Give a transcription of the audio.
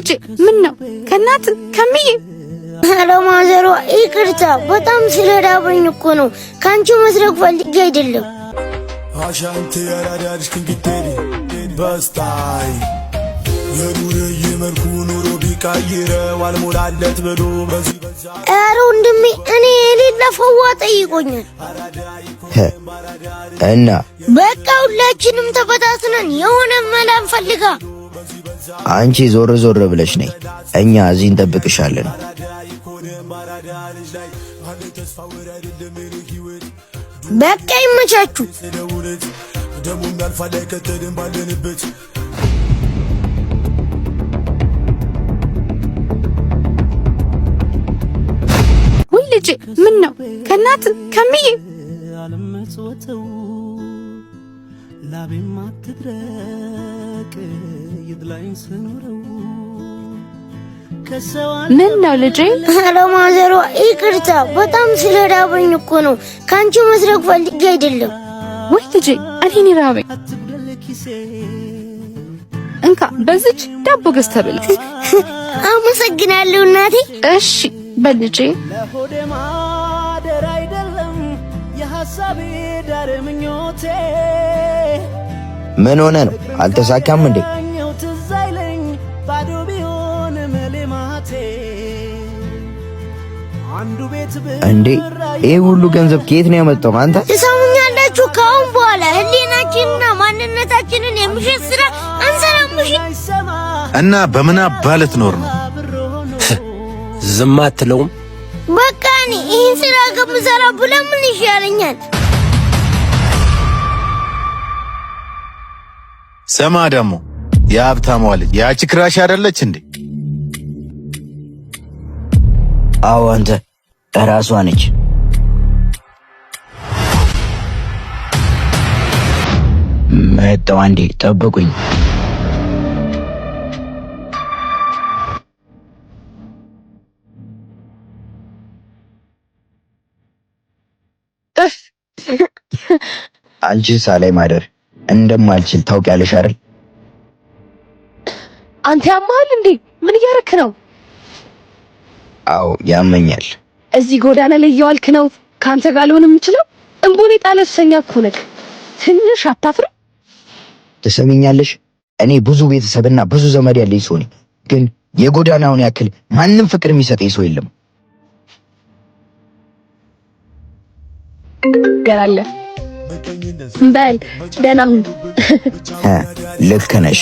ልጄ፣ ምን ነው ከእናት ከምዬ? ኧረ ማዘሯ ይቅርታ፣ በጣም ስለራበኝ እኮ ነው። ከአንቺ መስረቅ ፈልጌ አይደለም። አሻንቲ ያራዳልሽ ክንግቴሪ በስታይ የዱርዬ መልኩ ኑሮ ቢቀይረው አልሞላለት ብሎ በዚህ በዛ። ኧረ ወንድሜ፣ እኔ የሌለ ፈዋ ጠይቆኛል። እና በቃ ሁላችንም ተበታትነን የሆነ መላ እንፈልጋ። አንቺ ዞር ዞር ብለሽ ነይ፣ እኛ እዚህ እንጠብቅሻለን። በቃ ይመቻችሁ። ደሙም ያልፋል አይከተልም ባለንበት። ውይ ልጄ፣ ምን ነው ከእናት ከምዬ? አልመጽወተው ላቤም አትድረቅ ይድላኝ ስኖረው ከሰው ምን ነው ልጄ? ኧረ ማዘሯ ይቅርታ፣ በጣም ስለራበኝ እኮ ነው። ከአንቺ መስረቅ ፈልጌ አይደለም። ውይ ልጄ፣ እኔን ራበኝ። አትጉደል ኪሴ። እንካ በዚች ዳቦ ገዝተህ ብላ። አመሰግናለሁ እናቴ። እሺ በል ልጄ። ለሆዴ ማደር አይደለም የሐሳቤ ዳር ምኞቴ። ምን ሆነ ነው? አልተሳካም እንዴ? ኛው ትዝ አይለኝ ባዶ ቢሆንም ሌማቴ አንዱ ቤት እንዴ ይህ ሁሉ ገንዘብ ከየት ነው ያመጣው አንተ? ትሰሙኛላችሁ? ከአሁን በኋላ ህሊናችንና ማንነታችንን የሚሸጥ ስራ አንሰራም። እሺ? አይሰማ እና በምን አባህ ልትኖር ነው? ዝም አትለውም? በቃ እኔ ይህን ስራ ከምሰራ ብለምን ይሻለኛል። ስማ ደግሞ የሀብታሟ ልጅ ያቺ crush አይደለች እንዴ? አዎ አንተ እራሷ ነች። መጣሁ፣ አንዴ ጠብቁኝ። አንቺን ሳላይ ማደር እንደማልችል ታውቂያለሽ አይደል? አንተ ያማል እንዴ? ምን እያረክ ነው? አዎ ያመኛል። እዚህ ጎዳና ላይ እየዋልክ ነው ከአንተ ጋር ልሆን የምችለው? እምቦኔ ጣለ ሱሰኛ እኮ ነህ። ትንሽ አታፍርም? ትሰሚኛለሽ? እኔ ብዙ ቤተሰብና ብዙ ዘመድ ያለኝ ሰው ነኝ፣ ግን የጎዳናውን ያክል ማንም ፍቅር የሚሰጠኝ ሰው የለም። ገራለ በል ደህና ሁን። ልክ ነሽ።